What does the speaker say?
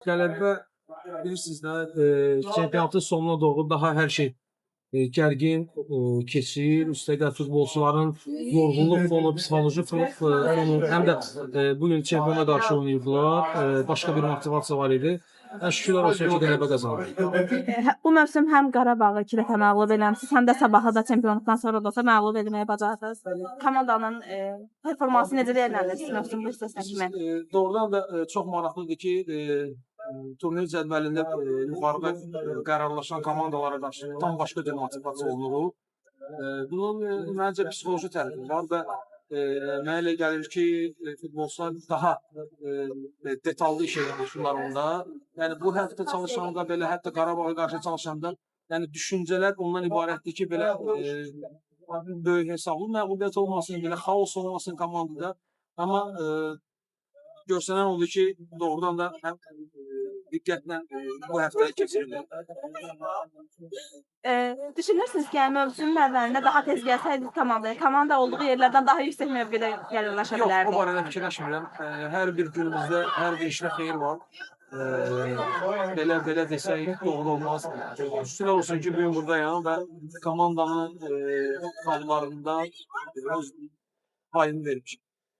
Qələbə bilirsiniz də, çempionatın sonuna doğru daha hər şey gərgin keçir. Üstəgəl futbolçuların yorğunluq fonu, psixoloji fonu, həm də bu gün çempiona qarşı oynayırdılar. Başqa bir motivasiya var idi. Şükürlər olsun ki, qələbə qazandıq. Bu mövsüm həm Qarabağı 2 dəfə məğlub eləmisiniz, həm də Sabahı da çempionluqdan sonra da olsa məğlub etməyi bacardınız. Komandanın performansı necə dəyərləndirirsiniz mövsüm bu hissəsinə kimi? Doğrudan da çox maraqlıdır ki, turnir cədvəlində yuxarıda qərarlaşan komandalara qarşı tam başqa bir motivasiya olunur. Bunun məncə psixoloji tərəfi var və mənə elə gəlir ki, futbolçular daha detallı işə yanaşırlar onda. Yəni bu həftə çalışanda belə, hətta Qarabağa qarşı çalışanda, yəni düşüncələr ondan ibarətdir ki, belə böyük hesablı məğlubiyyət olmasın, belə xaos olmasın komandada. Amma görsənən oldu ki, doğrudan da həm diqqətlə bu həftə keçirilir. Düşünürsünüz ki, yəni mövsümün əvvəlində daha tez gəlsəydik komandaya, komanda olduğu yerlərdən daha yüksək mövqedə qərarlaşa Yox, o bilərdi. barədə fikirləşmirəm. Hər bir günümüzdə, hər bir işdə xeyir var. Belə desək doğru olmaz. Şükürlər olsun ki, bu gün buradayam və komandanın xallarında öz payımı vermişəm.